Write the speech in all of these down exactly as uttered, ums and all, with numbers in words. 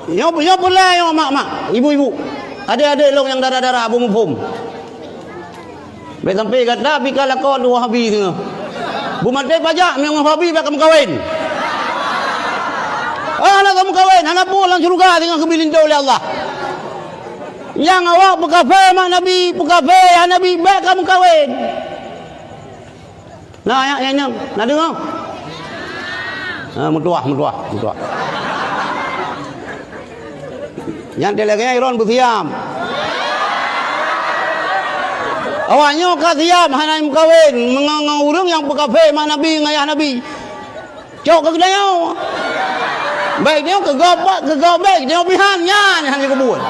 Nyoe, nyoe peureulée nyoe mak-mak, ibu-ibu, adék-adék lôn nyang dara-dara beumuphom. Bék sampai gata pih ka lakoe lôn Wahabi singoh. Beumaté pajak meunyoe Wahabi bék ka meukawen. Ah, hana ka meukawen, hana peue lam syeuruga singoh geubri linto lé Allah. Nyang awak peukafé mak Nabi, peukafé yah Nabi, bék ka meukawen. Na, nyan, nyan, nyan. Na deungoe? Ha, meutuah, meutuah, meutuah. Nyan teuh lagée nyan droen beusiam. Awak nyoe ka siam hana meukawen meungon, ngon ureuëng nyang peukafé mak Nabi ngon yah Nabi. Cok keu geutanyoe. Bék nyoe keu gob, keu gob bék nyoe pih han nyan, han jikeubuet.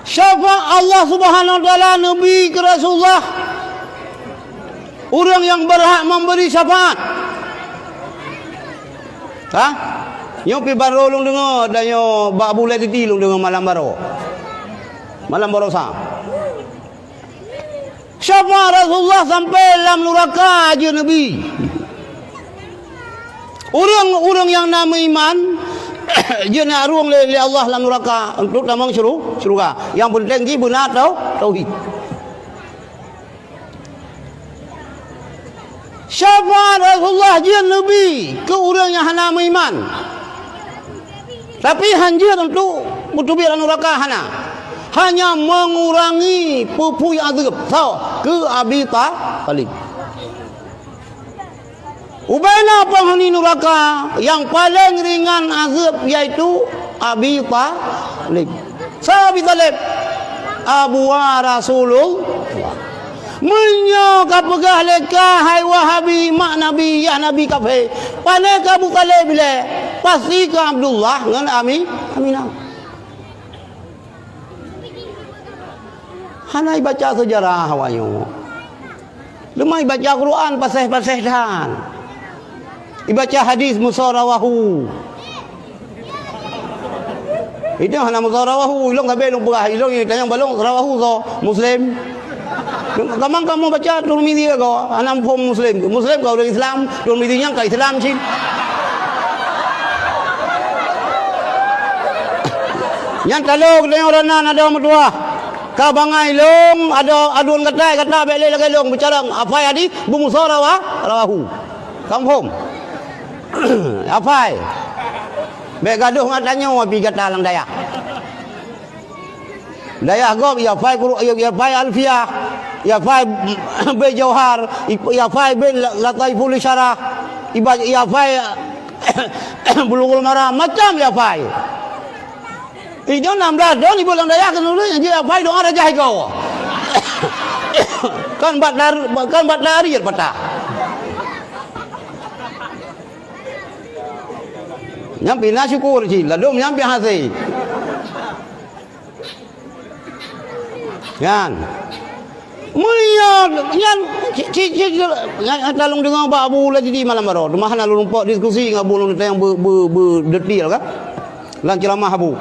Syafaat Allah Subhanahu wa Taala neubi keu Rasulullah. Ureuëng nyang beurhak memberi syafaat. Ha? Nyoe pih barô lôn deungoe, dan nyoe bak buleuen titi lôn deungoe malam barô. Malam barosa. Syafaat Rasulullah sampai lam nuraka jeuet neubi. Ureuëng-ureuëng nyang na meuiman jeuet neuarung lé, lé Allah lam nuraka untuk tamong syuru-, syeuruga. Nyang peunteng jih beuna tau-, tauhid. Syafaat Rasulullah jeuet neubi keu ureuëng nyang hana meuiman. Tapi han jeuet untuk beuteubiet lam nuraka, hana. Hanya mengurangi peue-peue azeueb. Soe? Keu Abi Ta-, Thalib. Ubena penghuni nuraka nyang paleng ringan azeueb, yaitu Abi Thalib. Soe Abi Thalib? Abuwa Rasulullah. Meunyoe ka peugah lé kah, hai Wahabi, mak Nabi, yah Nabi kafé, pane keu Abu Thalib ilée, pasti keu Abdullah ngon Ami-, Aminah. Hana ibaca seujarah awaknyoe. Leumah ibaca Quran paséh-paséh that. Ibaca hadis musa rawahu. Itu hana musa rawahu. Ilong sabe ilong peugah, ilong ini tanyong balong rawahu soe? Muslim. Kamang kamoe baca Tirmizi ko, hana muphom Muslim. Muslim ka ureuëng Islam, Tirmizi nyang ka Islam cit. Nyan talo geutanyoe ureuëng nan adoe meutuah. Ka bangai lôn, adoe aduen gata, gata bék lé lagée lôn beucarông. Apai hadis beumusa rawa-, rawahu. Ka muphom? Apai. Bék gadoh ngon tanyoe pih gata lam dayah. Dayah gob, ya pai Qur-, ya, ya pai Alfiah, ya pai Bait Jauhar, ya pai Bait La-, Lataiful Isyarah, iba-, ya pai Bulughul Maram, macam ya pai. Ijo nam blah don ibu lam dayah keuneulheueh nyang jeuet ya pai doa rajah igoe. Kan bat dar-, kan bat dari patah. Nyang pih na syukur cit, ladôm nyang pih hasé. Nyan. Meunyoe nyan ci-, ci-, ci-, nyan, nyan ka lôn deungoe bak Abu Lajidi malam baroe. Teuma hana lôn pok diskusi ngon Abu lôn teuntang be-, be-, be-, detail kan. Lam ceuramah Abu.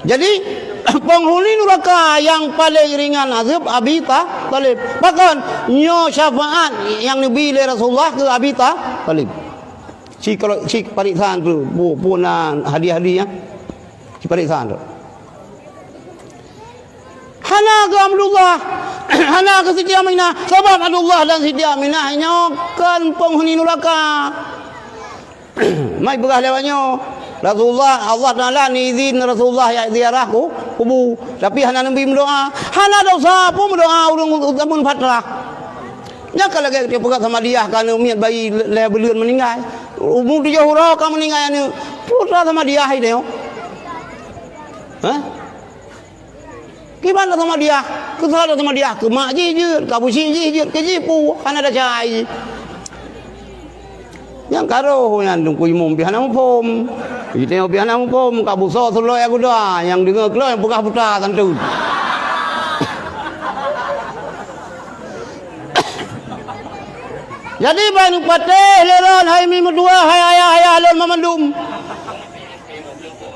Jadi, penghuni nuraka nyang paleng ringan azeueb Abi Ta-, Thalib. Pakon? Nyoe syafaat nyang neubi lé Rasulullah keu Abi Ta-, Thalib. Ci kalau, ci pareksa tu, pu-, puna hadiah-hadiah. Ci pareksa tu. Hana keu Abdullah, hana keu Siti Aminah. Sabab Abdullah dan Siti Aminah nyoe kan penghuni nuraka. Mai peugah lewat nyoe, Rasulullah, Allah Taala ni izin Rasulullah ya ziarah ku, kubu. Tapi hana neubi meudoa. Hana dosa pun meudoa ureuëng utamun fatrah. Nyan ka lagée geupeugah sama diah ka aneuk miet bayi lhée buleuen meuninggai. Umu tujoh uroe ka meuninggai aneuk. Putra sama diah ideh. Hah? Kiban sama diah? Keu soe sama diah? Keu mak jih jeuet, keu abu syik jih jeuet, keu jipu hana desya jih. Nyang ka roh nyan Teungku Imum pih hana muphom. Jiteubiet hana muphom, ka busoe sulok ya guda, nyang deungoe keulok nyang peugah buta santun. Jadi, ban patéh lé lôn hai mi meutuah, hai ayah-ayah lôn meumandum.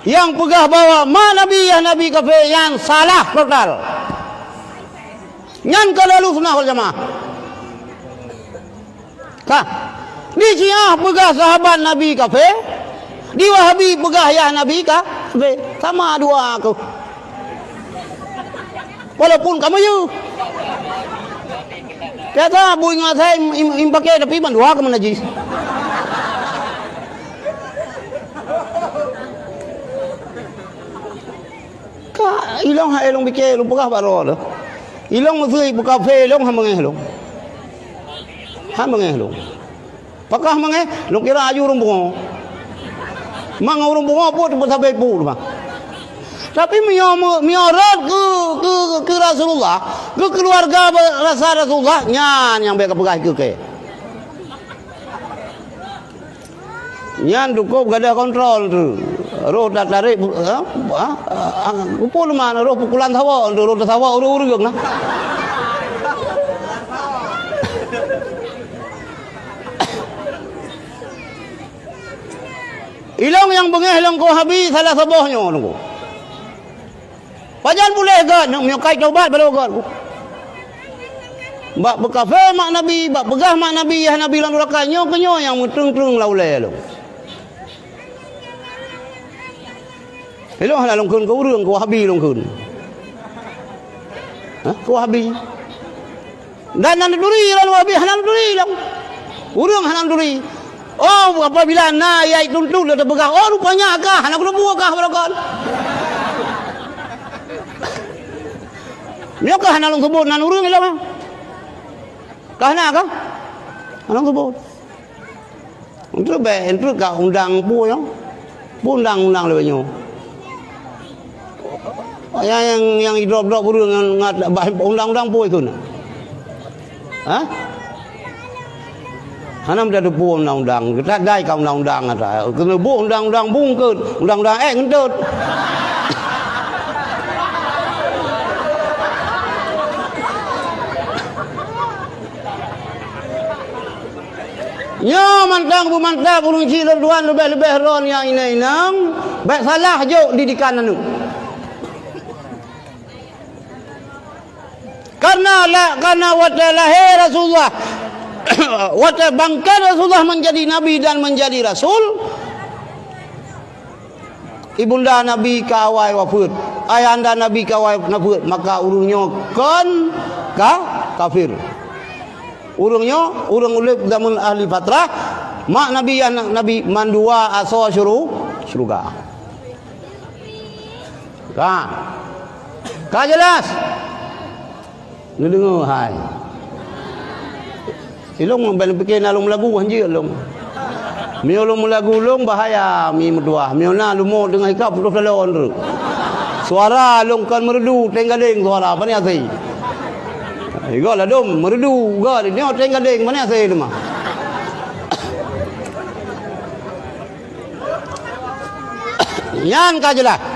Nyang peugah bahwa ma Nabi, ya Nabi kafé, nyan salah total. Nyan ka Ahlussunnah wal Jamaah. Ka. Di Syiah peugah sahabat Nabi kafé, di Wahabi peugah yah Nabi kafé. Sama dua keuh. Walaupun ka meuyeuh. Kata Abu Ingat saya im, im, im pakai tapi mandua ka meunajis. Ka ilong hai ilong bike, ilong peugah bak droe tu. Ilong meusui peukafe ilong ha meungeh ilong. Ha meungeh ilong. Pakah meungeh, lôn kira aju ureuëng pungo. Mang ureuëng pungo pun teupeu sabe pu teuma. Tapi meunyoe meunyoe rot keu keu keu Rasulullah, keu keuluwarga rasa Rasulullah, nyan nyang bèk kapeugah keu kèe. Nyan dukôb gadoh kontrol tu. Roh tatarék, ha? Ha? Kupeue leumah roh pukulan sawa tu, roh tasawa ureuëng-ureuëng na. Ilong nyang beungéh lôn keu Wahabi salah saboh nyoe lôn keu. Pajan puléh gét, meunyoe kai taubat baru gét. Bak peukafe mak Nabi, bak peugah mak Nabi, yah Nabi lam nuraka, nyoe keu nyoe nyang meutreueng-treueng lam ulée lôn. Ilong hana lôn kheun keu ureuëng, keu Wahabi lôn kheun. Hah? Keu Wahabi. Dan hana neuturi lôn Wahabi, hana neuturi lôn. Ureuëng hana neuturi. Oh, apabila na ayat tuntu lé teupeugah, "Oh, rupanya kah, hana keuneuk buka kah barokon." Nyoe kah hana lôn sebut nan ureuëng ilong. Kah na kah? Hana lôn sebut. Enteuk bèk, enteuk ka undang peue nyoe? Peue undang-undang lagèe nyoe? Nyang, nyang, nyang idrop-drop ureueng ngon, ngon undang-undang peue kheun? Hah? Hana meuteupeue undang-undang. Geutat dai ka undang-undang ata. Keuneuk buet undang-undang bungkeut, undang-undang ék ngeuntot. Nyoe mantong beumantap ureueng chik lôn tuan leubeh-leubeh droe nyang inong-inong, bèk salah jok didikan aneuk. Karena la, karena watèe lahé Rasulullah, watèe bangkét Rasulullah menjadi nabi dan menjadi rasul, Ibunda Nabi ka awai wafeuet, ayahanda Nabi ka awai wafeuet, maka ureueng nyoe kon ka kafir. Ureueng nyoe, ureueng udeb zaman ahli fatrah, mak Nabi, aneuk Nabi, mandua asoe syuru-, syeuruga. Ka. Ka jelas? Neudeungoe hai. Ilong ban pike na lôn meulagu hanjeuet lôn. Meunyoe lôn meulagu lôn bahaya mi meutuah. Meunyoe na leumo teungoh ikab putôh talon treuk. Suara lôn kon meureudu, teng gadeng suara, pane asai. Igoe ladom meureudu, goe nyoe teng gadeng, pane asai teuma. Nyan ka jeulaih.